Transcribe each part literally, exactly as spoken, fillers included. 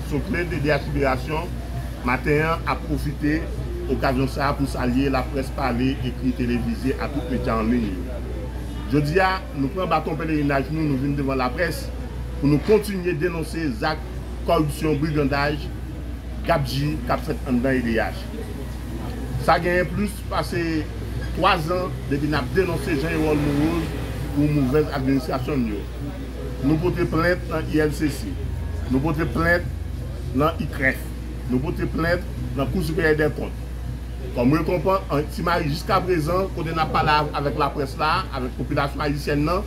Son kle de D H Liberasyon, maten an ap pwofite okazyon sa a pou salye laprès pale, ekri, televize ak tout medya an liy yo. Jodi a, nou pran baton pelerinaj nou, nou vin devan laprès pou nou kontinye denonse zak kòripsyon, brigandaj, gabji k ap fèt anndan E D H. Sa genyen plis pase twa zan depi n ap denonse Jean Erol Morose pou movèz administrasyon l yo. Nou pote plent nan I L C C. Nou pote plent nan I K R E F. Nou pote plent nan Kou Siperyè dè Kont. Kòm rekonpans, an, Ti Mari jiskaprezan, kote n ap pale av-, avèk laprès la, avèk popilasyon ayisyèn nan,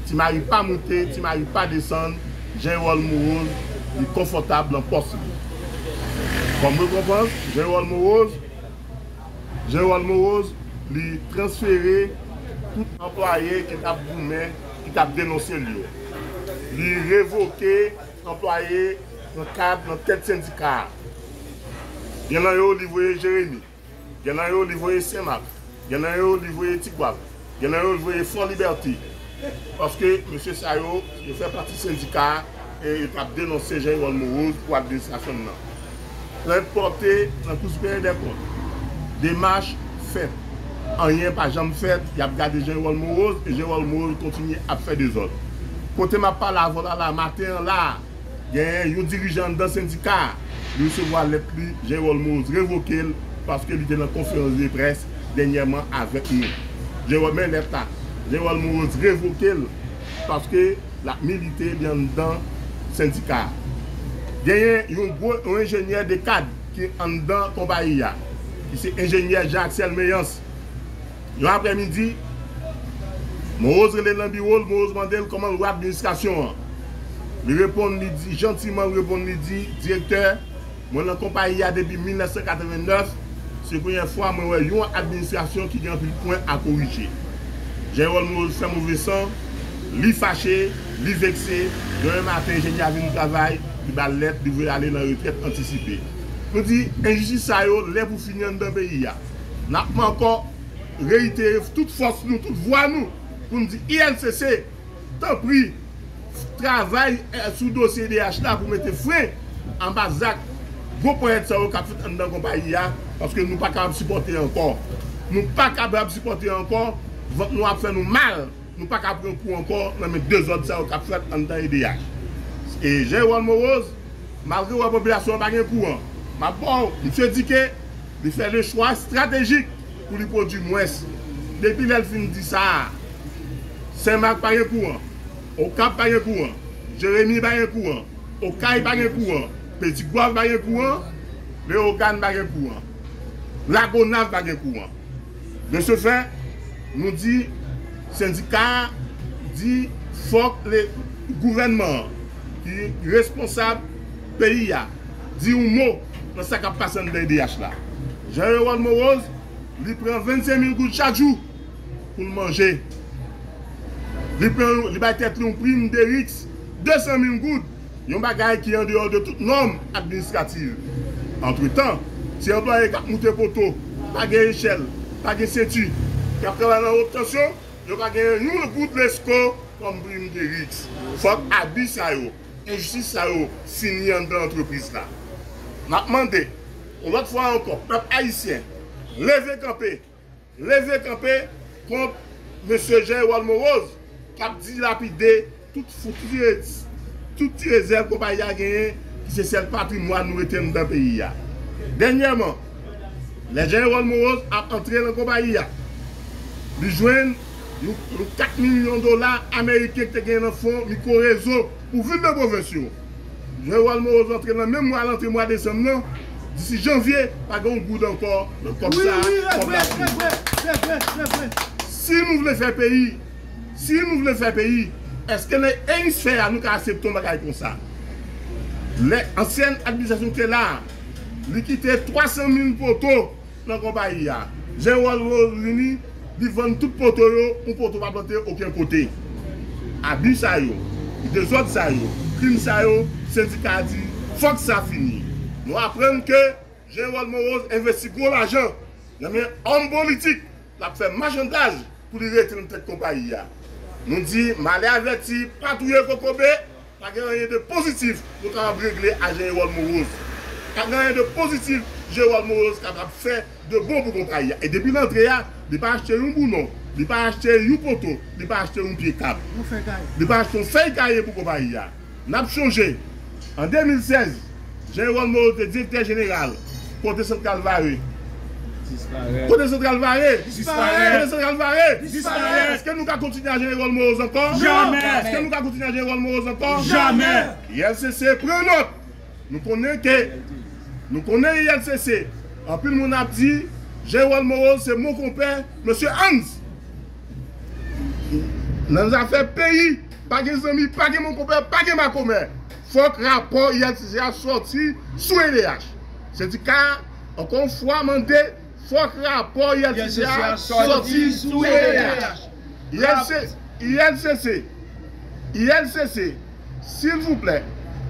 Ti Mari pa moute, Ti Mari pa desann, Jean Erol Morose, li konfòtab nan pòs li. Kòm rekonpans, Jean Erol Morose, Jean Erol Morose, li transfere tout anplwaye ki t ap goumen, ki t ap denonse l yo. Li revoke anplwaye nan kad, nan tèt sendika a. Gen nan yo, li voye Jeremi. Gen nan yo, li voye Senmak. Gen nan yo, li voye Tigwav. Gen nan yo, li voye Fò Libète. Paske mesye sa yo, yo fè pati sendika a e yo t ap denonse Jean Erol Morose pou administrasyon l nan. Plent pòte nan Kou Siperyè dè Kont. Demach fèt. Anyen pa janm fèt, y ap gade Jean Erol Morose e Jean Erol Morose kontinye ap fè dezòd. Kote m ap pale avè w la, la, maten an la, genyen yon dirijan anndan sendika a, li resevwa lèt li, Jean Erol Morose revoke l paske li te nan konferans de près dènyèman avèk nou. Jean Erol, men lèt la, Jean Erol Morose revoke l paske l ap milite li anndan sendika a. Genyen yon gwo, yon enjenyè de kad ki anndan konpayi a, ki se enjenyè Jean Axel Meyans. Yon aprèmidi, Morose rele l nan biwo l, Morose mande l kòman l wè administrasyon an. Li reponn, li di, jantiman, li reponn, li di, Direktè, mwen nan konpayi a depi mil nèf san katreven nèf, se premyè fwa mwen wè yon administrasyon ki gen anpil pwen a korije. Jean Erol Morose fè move san, li fache, li vekse, demen maten, enjenyè a vin travay, li ba l lèt, li voye l ale nan retrèt antisipe. Nou di, enjistis sa yo, lè pou fini anndan peyi a. N ap ankò reyitere tout fòs nou, tout vwa nou, pou n di I L C C, tanpri, travay, eh, sou dosye E D H la pou mete fren anba zak gwo ponyèt sa yo k ap fèt anndan konpayi a, paske nou pa kapab sipòte ankò. Nou pa kapab sipòte ankò, vant nou ap fè nou mal. Nou pa ka pran kou ankò nan men dezòd sa yo k ap fèt anndan E D H. E Jean Erol Morose, malgre w wè popilasyon an pa gen kouran, m ap ba w, misye di ke li fè le chwa estratejik pou li pwodui mwens. Depi lè l fin di sa a, Senmak pa gen kouran, Okap pa gen kouran, Jeremi pa gen kouran, Okay pa gen kouran, Petit Goâve pa gen kouran, Leyogàn pa gen kouran, Lagonav pa gen kouran. De ce fait, nou di, sendika a di fòk le, gouvènman an, ki responsab peyi a, di yon mo nan sa k ap pase anndan E D H la. Jean Erol Morose, li pran vennsenk mil goud chak jou pou l manje. Li pran, li bay tèt li yon prim de riks de san mil goud, yon bagay ki andeyò de tout nòm administrativ. Antretan, ti anplwaye k ap moute poto, pa gen echèl, pa gen senti, k ap travay nan wot tansyon, yo pa gen yon goud lesko kòm prim de riks. Fòk abi sa yo, enjistis sa yo fini anndan antrepriz la. N ap mande, yon lòt fwa ankò, pèp ayisyen, leve kanpe, leve kanpe kont mesye Jean Erol Morose k ap dilapide tout fou, tout ti re-, tout ti rezèv konpayi a genyen, ki se sèl patrimwàn nou rete anndan peyi a. Dènyèman, lè Jean Erol Morose ap antre nan konpayi a, li jwenn yon, yon kat milyon dola ameriken ki te genyen nan fon mikwo rezo pou vil de pwovens yo. Jean Erol Morose antre nan menm mwa, l antre mwa desanm nan. Disi janvye, pa gen yon goud ankò nan kòb sa a, kòb la fini. Si nou vle fè peyi, si nou vle fè peyi, èske nan emisfè a nou ka aksepte yon bagay konsa? Lè ansyèn administrasyon ki te la a, li kite twa san mil poto nan konpayi a. Jean Erol Morose vini, li vann tout poto yo, yon poto pa plante okenn kote. Abi sa yo, dezòd sa yo, krim sa yo, sendika a di fòk sa fini. Nou aprann ke Jean Erol Morose envesti gwo lajan nan men òm politik, l ap fè machandaj pou li rete nan tèt konpayi a. Nou di, malè avèti pa touye kokobe, Pa gen anyen de pozitif nou kapab regle a Jean Erol Moroz. Pa gen anyen de pozitif Jean Erol Moroz kapab fè de bon pou konpayi a. E depi l antre a, li pa achte yon bounon, li pa achte yon poto, li pa achte yon pye kab. Li pa achte yon fèy kaye pou konpayi a. N ap chonje, an de mil sèz, Jean Erol Moroz te direktè jeneral. Kote Santral Vare? Disparèt. Kote Santral Vare? Disparèt. Kote Santral Vare? Disparèt. Èske nou ka kontinye a Jean Erol Moroz ankò? Jamè. Èske nou ka kontinye a Jean Erol Moroz ankò? Jamè. I L C C, pran nòt. Nou konnen ke, nou konnen I L C C. Anpil moun ap di, Jean Erol Moroz se mon konpè, mesye Hans. Nan zafè peyi, pa gen zanmi, pa gen mon konpè, pa gen makomè. Fòk rapò I L C C a sòti sou E D H. Sendika a, ankò yon fwa, mande, fòk rapò I L C C a sòti sou E D H. I L C C, I L C C, I L C C, silvouplè,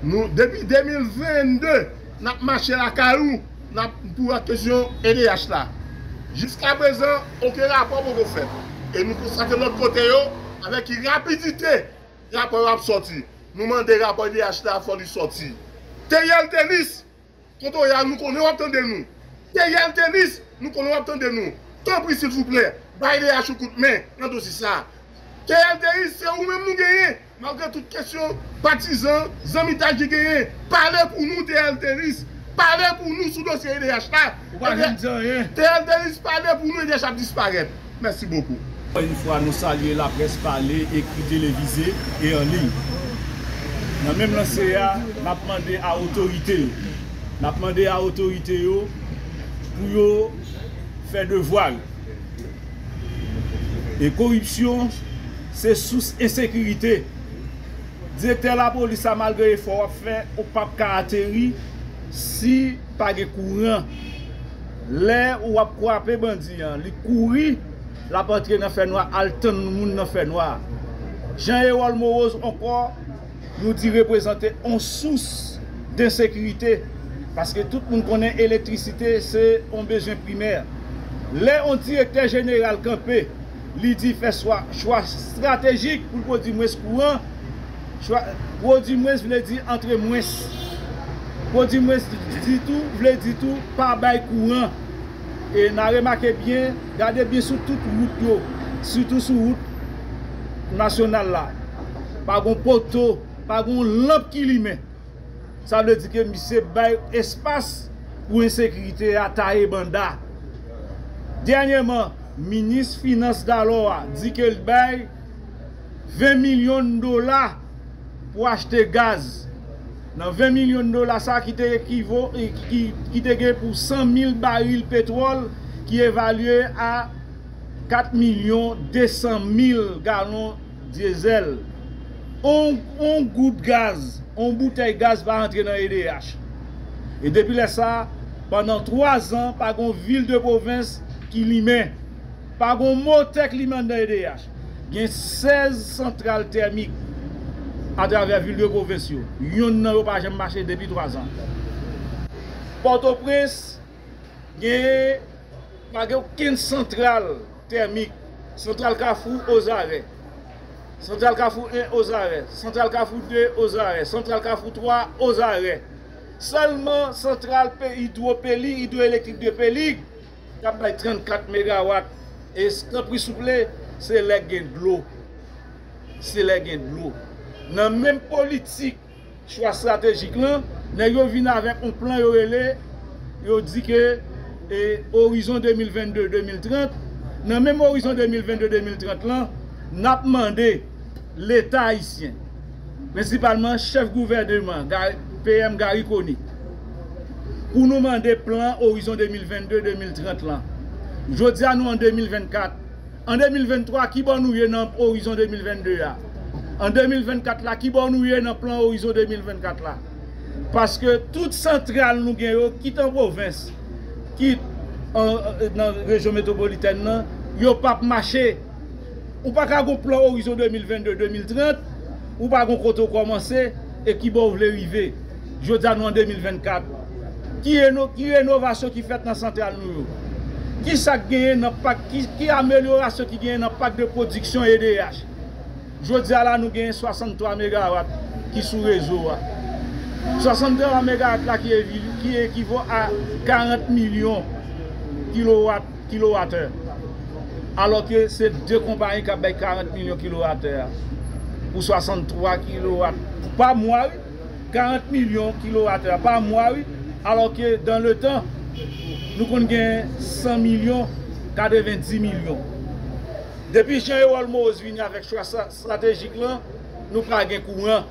nou, depi de mil vennde, n ap mache lakay ou, n ap, pou kesyon E D H la. Jiskaprezan, okenn rapò poko fèt. E nou konstate lòt kote yo, avèk ki rapidite rapò yo ap sòti. Nou mande rapò E D H la, fò li sòti. Theriel Denis, kote w ye a, nou konnen w ap tande nou. Theriel Denis, nou konnen w ap tande nou. Tanpri, silvouplè, bay E D H yon kout men nan dosye sa a. Theriel Denis, se ou menm nou genyen. Malgre tout kesyon patizan, zanmitaj li genyen, pale pou nou, Theriel Denis. Pale pou nou sou dosye E D H la. Ou pa janm di anyen. Theriel Denis, pale pou nou, E D H ap disparèt. Mèsi bokou. Ankò yon fwa, nou salye laprès pale, ekri, televize e an liy. Nan menm lanse a, n ap mande a otorite yo, n ap mande a otorite yo pou yo fè devwa yo. E koripsyon se sous ensekirite. Direktè lapolis la, malgre efò w ap fè, ou p ap ka ateri si pa gen kouran. Lè w ap kwape bandi an, li kouri, l ap antre nan fènwa, al tann moun nan fènwa. Jean Erol Moroz ankò, nou di reprezante on sous densekirite, paske tout moun konnen elektrisite se on bezwen primè. Lè on direktè jeneral kanpe, li di fè swa, chwa estratejik pou l pwodui mwens kouran, chwa, pwodui mwens vle di antre mwens. Pwodui mwens di tou, vle di tou pa bay kouran. E n a remake byen, gade byen sou tout wout yo, sitou sou wout nasyonal la. Pa gon poto, pa gon lanp ki limen. Sa vle di ke misye bay espas pou ensekirite a taye banda. Dènyèman, minis finans Dalò a di ke l bay ven milyon dola pou achte gaz. Nan ven milyon dola sa ki te ekivo, ki, ki te gen pou san mil baril petwòl ki evalye a kat milyon de san mil galon dyezèl. On, on goud gaz, on boutèy gaz pa antre nan E D H. E depi lè sa, pandan twa zan, pa gon vil de pwovens ki limen. Pa gon motè k limen anndan E D H. Gen sèz santral tèmik atravè vil de pwovens yo. Yonn nan yo pa janm mache depi twa zan. Pòtoprens, gen, pa gen okenn santral tèmik. Santral Kafou ozarè. Santral Kafou en ozarè. Santral Kafou de ozarè. Santral Kafou twa ozarè. Sèlman santral pe-, idwopeli, idwoelektrik de Pelig, k ap bay trannkat megawat. E s-, tanpri souple, se lè gen dlo. Se lè gen dlo. Nan menm politik chwa estratejik lan, nèg yo vin avèk yon plan yo rele, yo di ke, e, orizon de mil vennde, de mil trant, nan menm orizon de mil vennde, de mil trant lan, n ap mande Leta ayisyen, prensipalman chèf gouvèneman, Ga-, P M Garry Conille, pou nou mande plan orizon de mil vennde, de mil trant lan. Jodi a nou an de mil vennkat. An de mil venntwa, kibò nou ye nan orizon de mil vennde a? An de mil vennkat la, kibò nou ye nan plan orizon de mil vennkat la? Paske tout santral nou gen yo, kit an pwovens, kit an, nan rejyon metwopolitèn nan, yo p ap mache. Ou pa ka gon plan orizon de mil vennde, de mil trant, ou pa gon kote w kòmanse e kibò w vle rive. Jodi a nou an de mil vennkat. Ki reno-, ki renovasyon ki fèt nan santral nou yo? Ki sa k genyen nan pak, ki, ki amelyorasyon ki genyen nan pak de pwodiksyon E D H? Jodi a la, nou genyen swasanntwa megawat. ki sou rezo a. Swasanntwa megawat la ki evi-, ki ekivo a karant milyon kilowat, kilowatè. Alò ke se de konpayi k ap bay karant milyon kilowatè a. Pou swasanntwa kilowat pa mwa, wi. Karant milyon kilowatè pa mwa, wi. Alò ke dan le tan, nou konn gen san milyon, katrevenndis milyon. Depi Jean Erol Moïse vini avèk chwa sa-, estratejik lan, nou pa gen kouran.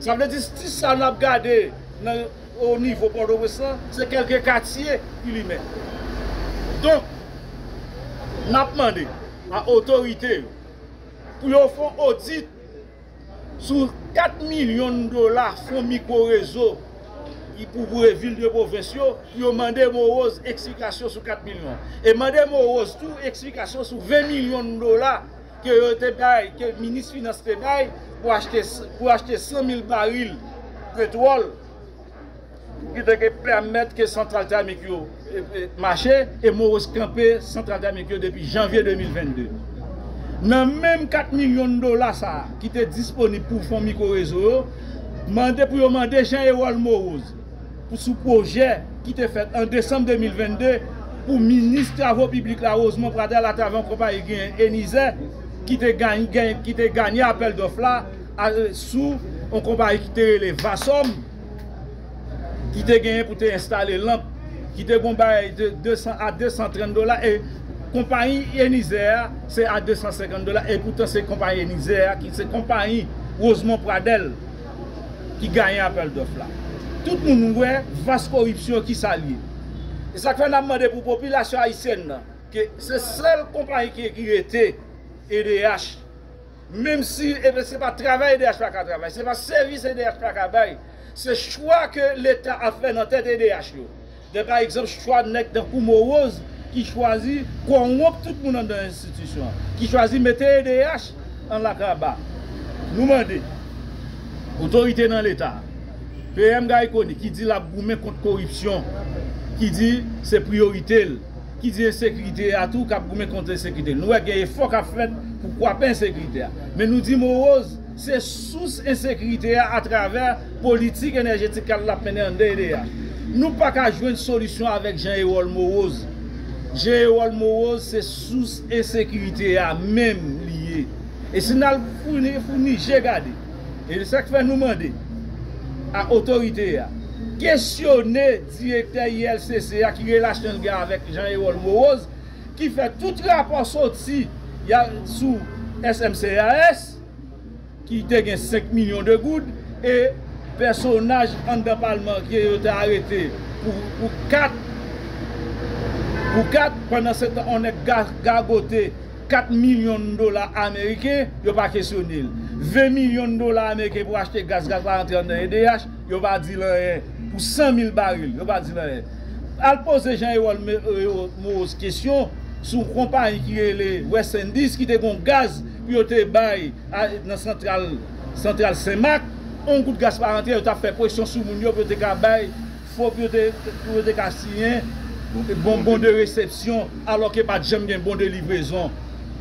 Sa vle di, ti sa n ap gade nan, o nivo Pòtoprens lan, se kèlke katye ki limen. Donk, n ap mande a otorite yo pou yo fè yon odit sou kat milyon dola fon mikwo rezo ki pou boure vil de pwovens yo, pou yo mande Moroz eksplikasyon sou kat milyon. E mande Moroz tou eksplikasyon sou ven milyon dola ke yo te bay, ke minis finans te bay pou achte, pou achte san mil baril petwòl ki te ke pèmèt ke santral tèmik yo, e, e, mache, e Moroz kanpe santral tèmik yo depi janvye de mil vennde. Nan menm kat milyon dola sa a ki te disponib pou fon mikwo rezo yo, mande pou yo mande Jean Erol Moïse pou sou pwojè ki te fèt an desanm de mil vennde pou minis travo piblik la, Rosemond Pradel, atravè yon konpayi ki genyen Enizè, ki te gany-, gany-, ki te ganye apèl dòf la, a, sou yon konpayi ki te rele Vasòm, ki te genyen pou te enstale lanp, ki te gon bagay de desan a desan trant dola, e konpayi Enizè a, se a desan senkant dola, e poutan se konpayi Enizè a, ki se konpayi Rosemond Pradel ki ganye apèl dòf la. Tout moun wè vas koripsyon ki sa l ye. E sa k fè n ap mande pou popilasyon ayisyèn nan, ke se sèl konpayi ki, ki rete, E D H. Menm si, e, se pa travay E D H pa ka travay, se pa sèvis E D H pa ka bay, se chwa ke Leta ap fè nan tèt E D H yo. De pa egzanp, chwa nèg tankou Moroz ki chwazi kòwonp tout moun anndan enstitisyon an, ki chwazi mete E D H an lakaba. Nou mande otorite nan Leta, P M Garry Conille, ki di l ap goumen kont koripsyon, ki di se priyorite l, ki di ensekirite a tou, k ap goumen kont ensekirite. Nou wè gen efò k ap fèt pou kwape ensekirite a. Men nou di Moroz se sous ensekirite a atravè politik enèjetik l ap mennen anndan E D H. Nou pa ka jwenn solisyon avèk Jean Erol Moroz. Jean Erol Moroz se sous ensekirite a menm li ye. E si n al founi, founi je gade, e se sa k fè nou mande a otorite a kesyone direktè I L C C a ki relasyon l gen avèk Jean Erol Moroz, ki fè tout rapò soti ya sou S M C A S, ki te gen senk milyon de goud, e pèsonaj anndan palman ke yo te arete pou, pou kat, pou kat, pandan se tan, on nèg ga-, gagote kat milyon dola ameriken, yo pa kesyone l. Ven milyon dola ameriken pou achte gaz, gaz la rantre anndan E D H, yo pa di l anyen. Pou san mil baril, yo pa di l anyen. Al poze Jean Erol Me-, e, Moïse kesyon sou konpayi ki rele West Indies ki te gon gaz pou yo te bay a, nan santral, santral Senmak, on gout gaz pa rantre, yo t ap fè presyon sou moun yo pou yo te ka bay fo, pou yo te, pou yo te ka siyen bon, bon de resepsyon, alò ke pa t janm gen bon de livrezon.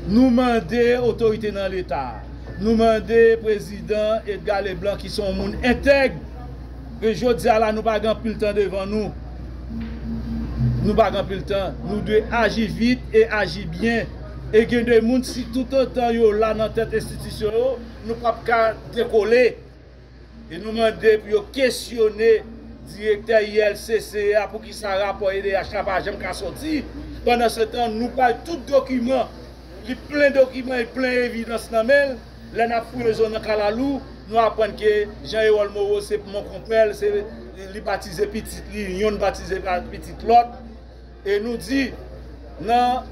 Nou mande otorite nan Leta, nou mande prezidan Edgar Leblanc, ki se yon moun entèg, ke jodi a la nou pa gen anpil tan devan nou. Nou pa gen anpil tan. Nou dwe aji vit e aji byen. E gen de moun, si toutotan yo la nan tèt enstitisyon yo, nou p ap ka dekole. E nou mande pou yo kesyone direktè I L C C a, poukisa rapò E D H la pa janm ka soti. Pandan se tan, nou bay tout dokiman, li plen dokiman, li plen evidans nan men l. Lè n ap fouye zo nan kalalou, nou aprann ke Jean Erol Moreau se mon konpè l, se li batize pitit li, yonn batize pa pitit lòt. E nou di, nan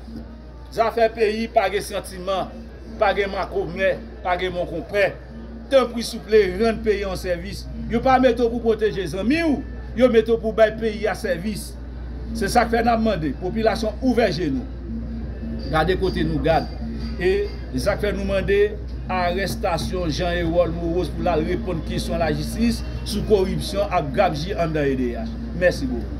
zafè peyi, pa gen santiman, pa gen makomè, pa gen mon konpè. Tanpri, souple, rann peyi a yon sèvis. Yo pa mete w pou pwoteje zanmi w, yo mete w pou bay peyi a sèvis. Se sa k fè n ap mande popilasyon ouvè je nou, gade kote nou gad. E se sa k fè nou mande arèstasyon Jean Erol Moreau pou l al reponn kesyon lajistis sou koripsyon ak gabji anndan E D H. Mèsi bokou.